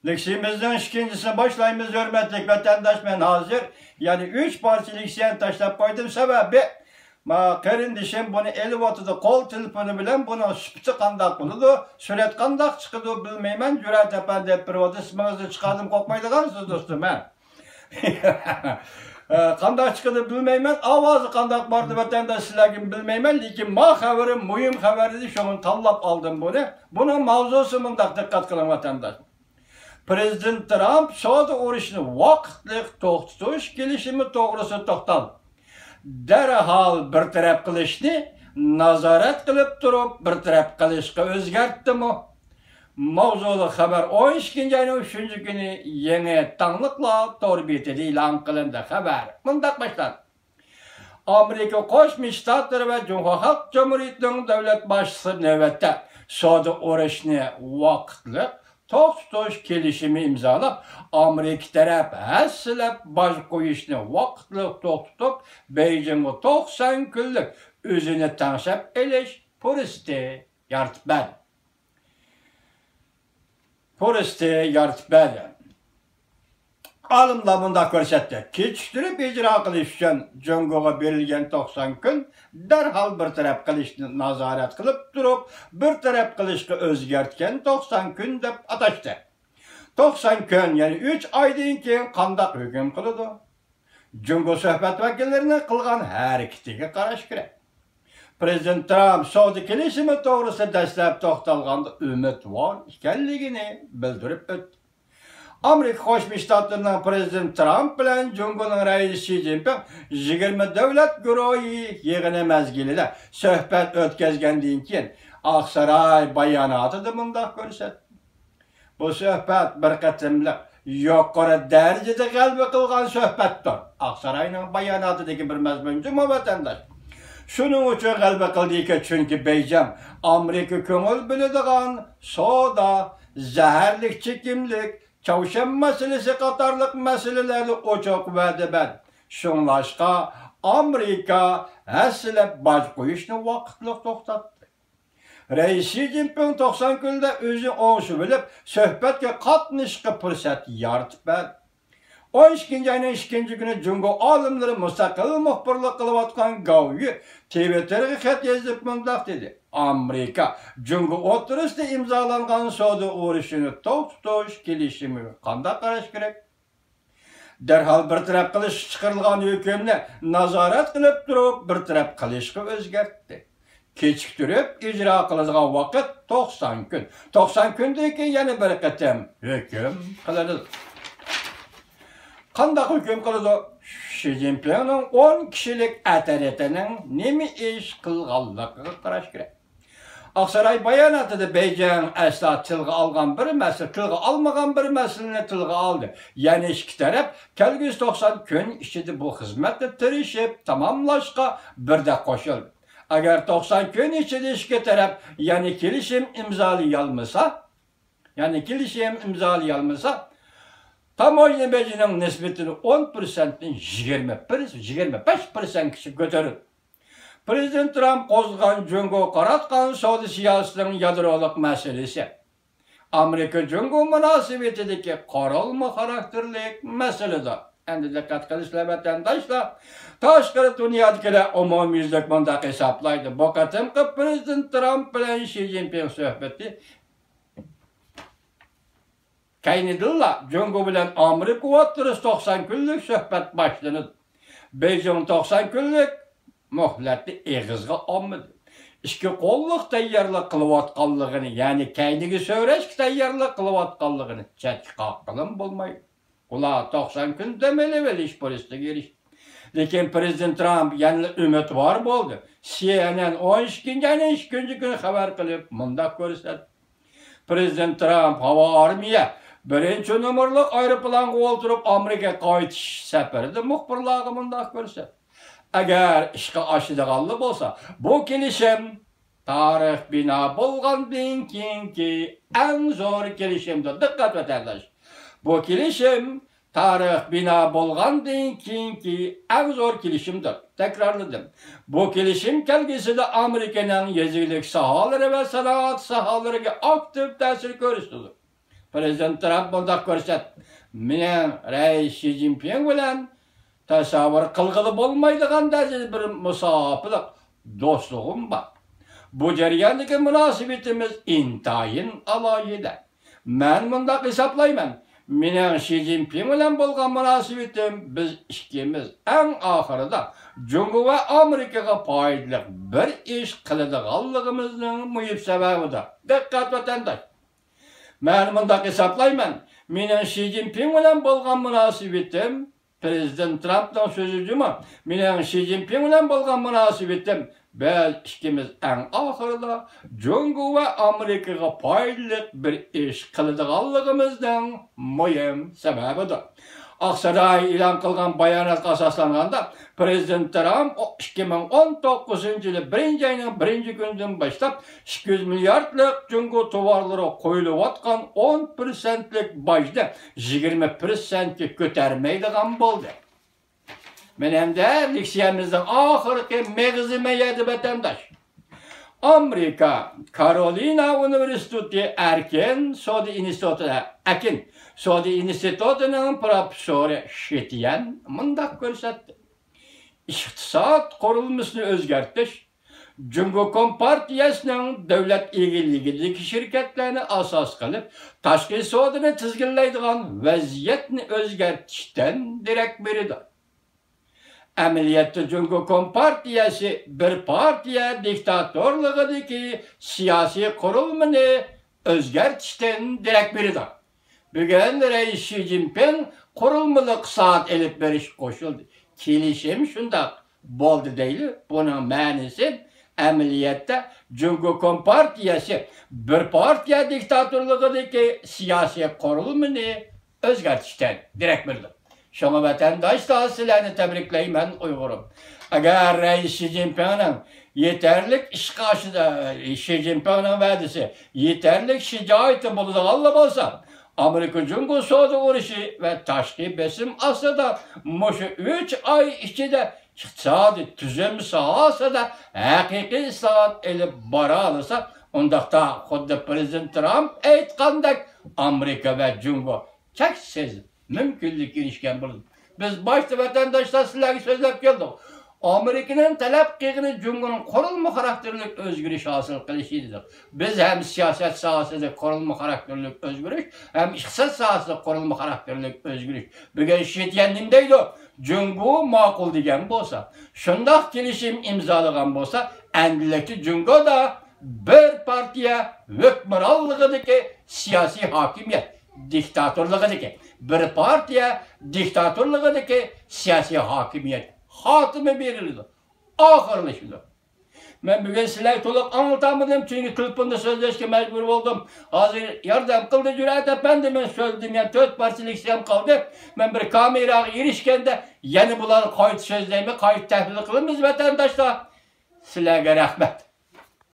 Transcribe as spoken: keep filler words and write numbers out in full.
لېكسىيىمىزنىڭ ئىككىنچىسىنى باشلايمىز، ھۆرمەتلىك ۋەتەنداش. مەن ھازىر يەنە ئۈچ پارچە لېكسىيەنى تاشلاپ قويدۇم، سەۋەبى، ما، قېرىندىشىم بۇنى ئېلىۋاتىدۇ، قول تېلېفونى بىلەن بۇنىڭ سۈپىتى قانداق بولىدۇ، سۈرەت قانداق چىقىدۇ بىلمەيمەن، جۈرئەت ئەپەندى ئېلىپ بېرىۋاتىدۇ، ئىسمىڭىزنى چىقاردىم، قورقمايدىغانسىز دوستۇم، ھە؟ ئە، قانداق چىقىدۇ بىلمەيمەن، ئاۋازى قانداق باردى ۋەتەنداش سىلەرگىمۇ بىلمەيمەن، لېكىن ما خەۋىرىم مۇھىم خەۋەر ئىدى، شۇڭا تاللاپ ئالدىم بۇنى. بۇنىڭ ماۋزۇسى مۇنداق، دىققەت قىلىڭ ۋەتەنداش. پرېزىدېنت ترامپ سودا ئۇرۇشىنى ۋاقىتلىق توختىتىش كېلىشىمى توغرىسىدا توختالدى. دەرھال بىر تەرەپ قىلىشنى نازارەت قىلىپ تۇرۇپ بىر تەرەپ قىلىشقا ئۆزگەرتتىمۇ؟ ماۋزۇلۇق خەۋەر ئون ئىككىنچى ئاينىڭ ئۈچىنچى كۈنى يېڭى تاڭلىقلار تور بېتىدە ئېلان قىلىندى. خەۋەر مۇنداق باشلاندى. ئامېرىكا قوشما شتاتلىرى ۋە جۇڭخۇا خەلق جۇمھۇرىيىتىنىڭ دۆلەت باشچىسى نۆۋەتتە سودا ئۇرۇشىنى ۋاقىتلىق توختىتىش كېلىشىمى ئىمزالاپ، ئامېرىكا تەرەپ ھەسسىلەپ باج قويۇشنى ۋاقىتلىق توختىتىپ، بېيجىڭغا توقسان كۈنلۈك ئۆزىنى تەڭشەپ ئېلىش پۇرسىتى يارىتىپ بەردى. پۇرسىتى يارىتىپ بەردى. ئالىملار مۇنداق كۆرسەتتى، كېچىكتۈرۈپ ئىجرا قىلىش ئۈچۈن جۇڭگوغا بېرىلگەن توقسان كۈن دەرھال بىر تەرەپ قىلىشنى نازارەت قىلىپ تۇرۇپ، بىر تەرەپ قىلىشقا ئۆزگەرتكەن توقسان كۈن دەپ ئاتاشتى. توقسان كۈن، يەنى ئۈچ ئايدىن كېيىن قانداق ھۆكۈم قىلىدۇ؟ جۇڭگو سۆھبەت ۋەكىللىرىنىڭ قىلغان ھەرىكىتىگە قاراش كېرەك. پرېزىدېنت ترامپ سودا كېلىشىمى توغرىسىدا دەسلەپ توختالغاندا ئۈمىدۋار ئىكەنلىكىنى بىلدۈرۈپ ئۆتتى. ئامېرىكا قوشما شتاتلىرىنىڭ پرېزىدېنت ترامپ بىلەن جۇڭگونىڭ رەئىسى شى جىنپىڭ يىگىرمە دۆلەت گۇرۇھى يىغىنى مەزگىلىدە سۆھبەت ئۆتكەزگەندىن كېيىن، ئاقساراي باياناتىدا مۇنداق كۆرسەتتى. بۇ سۆھبەت بىر قېتىملىق يۇقىرى دەرىجىدە غەلىبە قىلغان سۆھبەتتۇر. ئاقساراينىڭ باياناتىدىكى بىر مەزمۇن جۇمۇ ۋەتەنداش. شۇنىڭ ئۈچۈن غەلىبە قىلدىكى، چۈنكى بېيجىڭ ئامېرىكا كۆڭۈل بۆلىدىغان سودا، زەھەرلىك چېكىملىك، چاۋشيەن مەسىلىسى قاتارلىق مەسىلىلەردە ئوچۇق ۋەدە بەردى. شۇڭلاشقا ئامېرىكا ھەسسىلەپ باج قويۇشنى ۋاقىتلىق توختاتتى. رەئىس شى جىنپىڭ توقسان كۈندە ئۆزىنى ئوڭشىۋېلىپ، سۆھبەتكە قاتنىشىشقا پۇرسەت يارىتىپ بەردى. ئون ئىككىنچى ئاينىڭ ئىككىنچى كۈنى جۇڭگو ئالىملىرى مۇستەقىل مۇخبىرلىق قىلىۋاتقان گاۋيۈ تىۋىتتېرغا خەت يېزىپ مۇنداق دېدى، ئامېرىكا جۇڭگو ئوتتۇرىسىدا ئىمزالانغان سودا ئۇرۇشىنى توختىتىش كېلىشىمىگە قانداق قاراش كېرەك؟ دەرھال بىر تەرەپ قىلىشقا چىقىرىلغان ھۆكۈمنى نازارەت قىلىپ تۇرۇپ، بىر تەرەپ قىلىشقا ئۆزگەرتتى. كېچىكتۈرۈپ ئىجرا قىلىدىغان ۋاقىت توقسان كۈن. توقسان كۈندىن كېيىن يەنە بىر قېتىم ھۆكۈم قىلىنىدۇ. قانداق ھۆكۈم قىلىدۇ؟ شى جىنپىڭنىڭ ئون كىشىلىك ئەترىتىنىڭ نېمە ئىش قىلغانلىقىغا قاراش كېرەك. ئاقساراي باياناتىدا بېيجىڭ ئەسلا تىلغا ئالغان بىر مەسىلە، تىلغا ئالمىغان بىر مەسىلىنى تىلغا ئالدى. يەنى ئىككى تەرەپ كەلگۈسى توقسان كۈن ئىچىدە بۇ خىزمەتنى تىرىشىپ تاماملاشقا بىردەك قوشۇلدى. ئەگەر توقسان كۈن ئىچىدە ئىككى تەرەپ يەنى كېلىشىم ئىمزالىيالمىسا، يەنى كېلىشىم ئىمزالىيالمىسا، تاموژنا بېجىنىڭ نىسبىتىنى ئون پىرسەنتتىن يىگىرمە بىر، يىگىرمە بەش پىرسەنتكىچە كۆتۈرۈپ، پرېزىدېنت ترامپ قوزغىغان جۇڭگوغا قاراتقان سودا سىياسىتىنىڭ يادرولۇق مەسىلىسى ئامېرىكا جۇڭگو مۇناسىۋىتىدىكى قۇرۇلما خاراكتېرلىك مەسىلىدۇر. ئەمدى دىققەت قىلىسىلەر ۋەتەنداشلار، تاشقىرى دۇنيادىكىلەر ئومۇميۈزلۈك مۇنداق ھېسابلايدۇ، بۇ قېتىمقى پرېزىدېنت ترامپ بىلەن شى جىنپىڭ سۆھبىتى كەينىدىنلا جۇڭگو بىلەن ئامېرىكا ئوتتۇرىسىدا توقسان كۈنلۈك سۆھبەت باشلىنىدۇ. بېيجىڭ توقسان كۈنلۈك مۆھلەتنى ئېغىزغا ئالمىدى. ئىككى قوللۇق تەييارلىق قىلىۋاتقانلىقىنى، يەنى كەينىگە سۆرەشكە تەييارلىق قىلىۋاتقانلىقىنى چەتكە قاققىلىمۇ بولمايدۇ. ئۇلار توقسان كۈن دەم ئېلىۋېلىش پۇرسىتىگە ئېرىشتى. لېكىن پرېزىدېنت ترامپ يەنىلا ئۈمىدۋار بولدى. سى ئېن ئېن ئون ئىككىنچى ئاينىڭ ئىككىنچى كۈنى خەۋەر قىلىپ مۇنداق كۆرسەتتى. پرېزىدېنت ترامپ ھاۋا ئارمىيە بىرىنچى نومۇرلۇق ئايروپىلانغا ئولتۇرۇپ ئامېرىكىغا قايتىش سەپىرىدە مۇخبىرلارغا مۇنداق كۆرسەتتى. ئەگەر ئىشقا ئاشىدىغانلا بولسا، بۇ كېلىشىم تارىخ بىنا بولغاندىن كېيىنكى ئەڭ زور كېلىشىمدۇر. دىققەت ۋەتەنداش! بۇ كېلىشىم تارىخ بىنا بولغاندىن كېيىنكى ئەڭ زور كېلىشىمدۇر. تەكرارلىدىم. بۇ كېلىشىم كەلگۈسىدە ئامېرىكىنىڭ يېزا ئىگىلىك ساھەلىرى ۋە سانائەت ساھەلىرىگە ئاكتىپ تەسىر كۆرسىتىدۇ. پىرېزىدېنت ترامپ مۇنداق كۆرسەتتى: مېنىڭ رەئىس شى جىنپىڭ بىلەن تەسەۋۋۇر قىلغىلى بولمايدىغان دەرىجىدە بىر مۇساپىلىق دوستلۇقۇم بار. بۇ جەرياندىكى مۇناسىۋىتىمىز ئىنتايىن ئالاھىدە. مەن مۇنداق ھېسابلايمەن، مېنىڭ شى جىنپىڭ بىلەن بولغان مۇناسىۋىتىم، بىز ئىككىمىز ئەڭ ئاخىرىدا جۇڭگو ۋە ئامېرىكىغا پايدىلىق بىر ئىش قىلىدىغانلىقىمىزنىڭ مۇھىم سەۋەبىدۇر. دىققەت، ۋەتەنداش! مەن مۇنداق ھېسابلايمەن، مېنىڭ شى جىنپىڭ بىلەن بولغان مۇناسىۋىتىم، پىرېزىدېنت ترامپنىڭ سۆزى جۇمۇ، مېنىڭ شى جىنپىڭ بىلەن بولغان مۇناسىۋىتىم، بىز ئىككىمىز ئەڭ ئاخىرىدا جۇڭگو ۋە ئامېرىكىغا پايدىلىق بىر ئىش قىلىدىغانلىقىمىزنىڭ مۇھىم سەۋەبىدۇر. ئاقساراي ئېلان قىلغان باياناتقا ئاساسلانغاندا، پىرېزىدېنت ترامپ ئىككى مىڭ ئون توققۇزىنچى يىلى بىرىنچى ئاينىڭ بىرىنچى كۈنىدىن باشلاپ، ئىككى يۈز مىلياردلىق جۇڭگو توۋارلىرىغا قويۇلۇۋاتقان ئون پىرسەنتلىك باجنى يىگىرمە پىرسەنتكە كۆتۈرمەيدىغان بولدى. مەن ئەمدى لېكسىيەمىزنىڭ ئاخىرقى مېغىزى مەيەردە، ۋەتەنداش. ئامېرىكا كارولىنا ئۇنىۋېرسىتېتى ئەركىن سودا ئىنستىتۇتى، ئەكىن سودا ئىنستىتۇتىنىڭ پروفېسسورى شىتيەن مۇنداق كۆرسەتتى: ئىقتىساد قۇرۇلمىسىنى ئۆزگەرتىش، جۇڭگو كومپارتىيەسىنىڭ دۆلەت ئىگىلىكىدىكى شىركەتلەرنى ئاساس قىلىپ، تاشقى سودىنى تىزگىنلەيدىغان ۋەزىيەتنى ئۆزگەرتىشتىن دېرەك بېرىدۇ. ئەمەلىيەتتە جۇڭگو كومپارتىيەسى بىر پارتىيە دىكتاتورلۇقىدىكى سىياسىي قۇرۇلمىنى ئۆزگەرتىشتىن دېرەك بېرىدۇ. بۈگۈن رەئىس شى جىنپىڭ قۇرۇلمىلىق ئىسلاھات ئېلىپ بېرىشقا قوشۇلدى. كېلىشىم شۇنداق بولدى دەيلى. بۇنىڭ مەنىسى ئەمەلىيەتتە جۇڭگو كومپارتىيەسى بىر پارتىيە دىكتاتورلۇقىدىكى سىياسىي قۇرۇلمىنى ئۆزگەرتىشتىن دېرەك بېرىدۇ. شۇڭا ۋەتەنداشلار، سىلەرنى تەبرىكلەيمەن، ئۇيغۇرۇم. ئەگەر رەئىس شى جىنپىڭنىڭ يېتەرلىك ئىشقا ئاشىدۇ، شى جىنپىڭنىڭ ۋەدىسى يېتەرلىك شىجائىتى بولىدىغانلا بولسا، ئامېرىكا جۇڭگو سودا ئۇرۇشى ۋە تاشقى بېسىم ئاستىدا مۇشۇ ئۈچ ئاي ئىچىدە ئىقتىسادىي تۈزۈم ساھەسىدە ھەقىقىي ئىسلاھات ئېلىپ بارالىسا، ئۇنداقتا خۇددى پىرېزىدېنت ترامپ ئېيتقاندەك، ئامېرىكا ۋە جۇڭگو چەكسىز مۇمكىنلىككە ئېرىشكەن بولىدۇ. بىز باشتا، ۋەتەنداشلار، سىلەرگە سۆزلەپ كەلدۇق. ئامېرىكىنىڭ تەلەپ قىلغىنى جۇڭگونىڭ قۇرۇلما خاراكتېرلىك ئۆزگىرىش ھاسىل قىلىش ئىدى. بىز ھەم سىياسەت ساھەسىدە قۇرۇلما خاراكتېرلىك ئۆزگىرىش، ھەم ئىقتىساد ساھەسىدە قۇرۇلما خاراكتېرلىك ئۆزگىرىش. بۈگۈن شى جىنپىڭ نېمە دەيدۇ؟ جۇڭگو ماقۇل دېگەن بولسا، شۇنداق كېلىشىم ئىمزالىغان بولسا، ئەمدىلىكتە جۇڭگودا بىر پارتىيە ھۆكۈمرانلىقىدىكى سىياسىي ھاكىمىيەت دىكتاتورلۇقىدىكى، بىر پارتىيە دىكتاتورلۇقىدىكى سىياسىي ھاكىمىيەت خاتىمە بېرىلىدۇ، ئاخىرلىشىدۇ. مەن بۈگۈن سىلەرگە تولۇق ئاڭلىتالمىدىم، چۈنكى تېلېفوندا سۆزلەشكە مەجبۇر بولدۇم. ھازىر ياردەم قىلدى جۈرئەت ئەپەندى، مەن سۆزلىدىم، يەنە تۆت پارچە لېكسىيەم قالدى. مەن بىر كامېراغا ئېرىشكەندە يەنە بۇلارنى قايتا سۆزلەيمەن، قايتا تەھلىل قىلىمىز، ۋەتەنداشلار. سىلەرگە رەھمەت.